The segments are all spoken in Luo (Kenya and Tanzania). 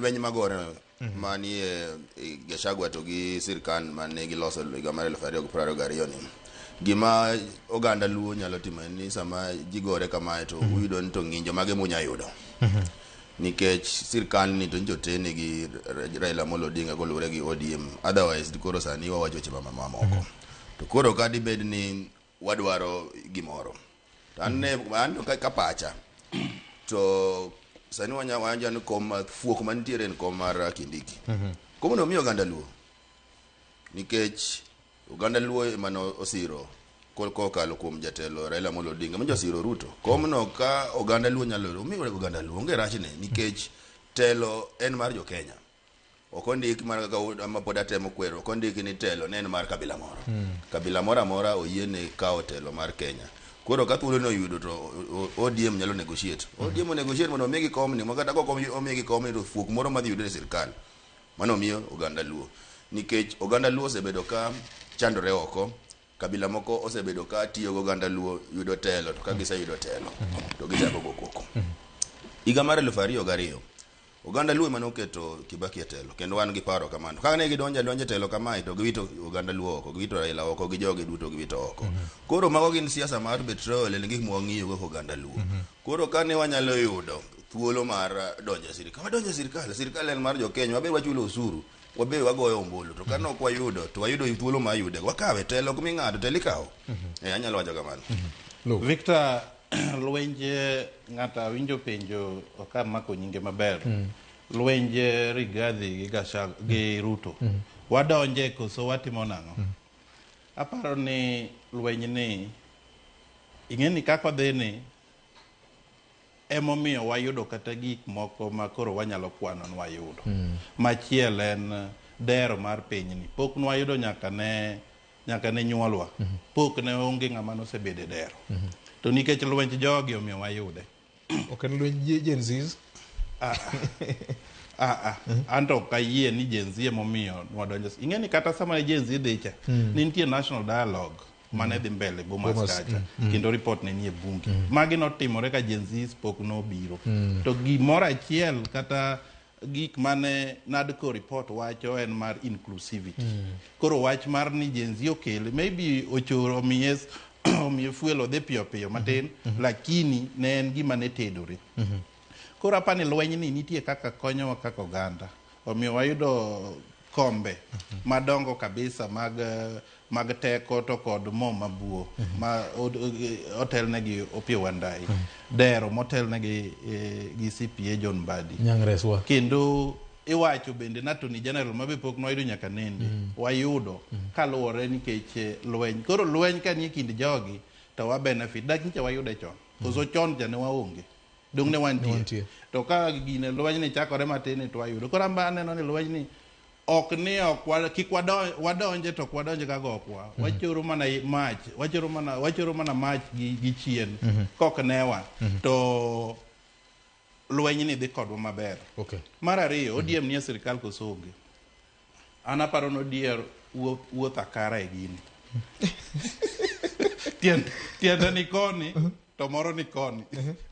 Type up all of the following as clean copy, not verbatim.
lweny magore manie Gachagua to gi sirkal mane giloso higa mar 2022 ni, gima oganda Luo nyalo timo en ni sama ji gore kamae to uyudo ni to ng'injo mage munya yudo, nikech sirkal ni to nyicha otene gi Raila Amolo Odinga koluwore gi ODM. Otherwise koro sani wawacho weche mamoko. To koro ka dibed ni wadwaro gimoro, to an ne an ka pacha to sani wanya wanja ni kom fuok mantiere en kom mar Kindiki. Komno miyo oganda Luo, nikech oganda Luo ema osiro kokalo kuom jatelo Raila Amolo Odinga manyo osiro Ruto. Komno ka oganda Luo nyalo yudo, omiyo oganda Luo onge rachne, nikech telo en mar jo Kenya. Ok ondik mana kaka ma pod atemo kwero, ok ondik ni telo ne en mar kabila moro. Kabila moro amora oyiene kawo telo mar Kenya. Koro ka thuolo no oyudo to ODM nyalo negotiate. ODM o negotiate mondo omigi komni, ma kata kok omigi komni to fuok moro madhi yudore e sirkal. Mano miyo oganda Luo. Nikech oganda Luo osebedo ka chandore oko, kabila moko osebedo ka tiyo gi oganda Luo yudo telo, to ka giseyudo telo to gichako go koko. Higa mar 2002, oganda Luo ema noketo Kibaki e telo, kendo wan gi paro kamano. Ka ne gidonjo adonja e telo kamae to giwito oganda Luo oko, giwito Raila oko, gi jogi duto giwito oko. Koro mago gin siasa mar betrayal, en gik mwang'iyo kaka oganda Luo. Koro ka ne wanyalo yudo thuolo mar donjo e sirikal, wadonjo e sirikal. Sirikal en mar jo Kenya, wabe wachulo osuru, wabe wagoyo ombulu. To ka ne ok wayudo, to wayudo thuolo mar yude, wakawe. Telo ok mi ng'ato, telo ikawo. Anyalo wacho kamano. Victor, lwenje ng'ato awinjo penjo ok amako nyinge maber. Lwenje Rigathi gi Gachagua gi Ruto. Wadonje koso watimo nang'o? Aparo ni lweny ni ing'e ni kaka odhi ni emomiyo wayudo kata gik moko ma koro wanyalo kwano ni wayudo. Machiel en dero mar pinyni. Pok nwayudo nyaka ne nyuolwa. Pok ne onge ng'ama nosebedo e dero. To nikech lwenj jogi omiyo wayude. Ok en lweny Gen Zs. Ah, ah. An to ok ayie ni Gen Z emomiyo nwadonjo. Ing'e ni kata sama ne Gen Z dhi cha, ne nitie national dialogue mane dhi mbele Bomas Bomas, kacha, kendo report ne nie bunge. Magi notimore ka Gen Z pok nobiro. To gimoro achiel kata gik mane NADCO report wacho en mar inclusivity. Koro wach mar ni Gen Z okele, maybe ochoro omiye fuel odhi piyo piyo matin, lakini ne en gima ne tedore. Koro apani lweny ni nitie kaka konyowa kaka oganda. Omiyo wayudo kombe madongo kabisa mag teko to kod mo mabuo ma otelne gi Opiyo Wandayi. Dero motelne gi CPA John Mbadi. Nyang'reswa. Kendo iwacho bende na Attorney General ma be pok nwayudo nyaka nende. Wayudo kaluwore nikech lweny. Koro lweny ka nie kind jogi to wa benefit. Dak nyicha wayude chon. Koso chon cha ne waonge. Dong' ne wantie. Wantie. To ka gine lweny ni chakore matin to wayudo. Koro an aneno ni lweny ni ok ni ok kik wadonje to ok wadonje ka gokwa. Wachoro mana mach, wachoro mana mach gi chien. Kok newa to lweny ni dhi kodwa maber. Mar ariyo, ODM nie sirikal koso onge? An aparo ni ODM wuotho akara e gini. Tiende ni koni to moro ni koni.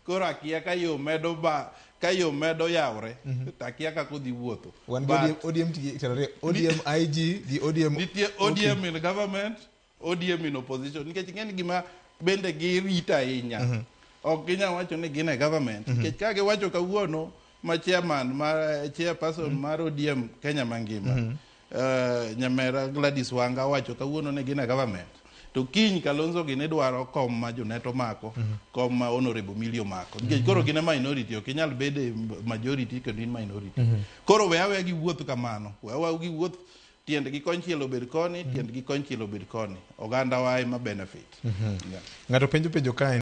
Koro akia ka yo medo ba ka yo medo yawre to akia kaka odhi wuotho. Wan gi ODM, ODM tigi telo ariyo, ODM IG gi ODM Nitie ODM in government, ODM in opposition. Nikech ing'e ni gima bende girito ahinya. Ok ginyal wacho ni gin e government. Nikech ka giwacho kawuono ma chairman mar chairperson mar ODM Kenya mangima, Nyamera Gladys Wanga owacho kawuono ni gin e government. To kiny Kalonzo gini dwaro kom ma Junet omako, kom ma Honorable Millie omako. Nikech koro gin e minority, ok inyal bedo e majority kendo in minority. Koro we aweya giwuoth kamano. We aweya giwuoth tiendgi konchiel obed koni, tiendgi konchiel obed koni. Oganda wa ema benefit. Yeah. Ng'ato penjo penjo kae.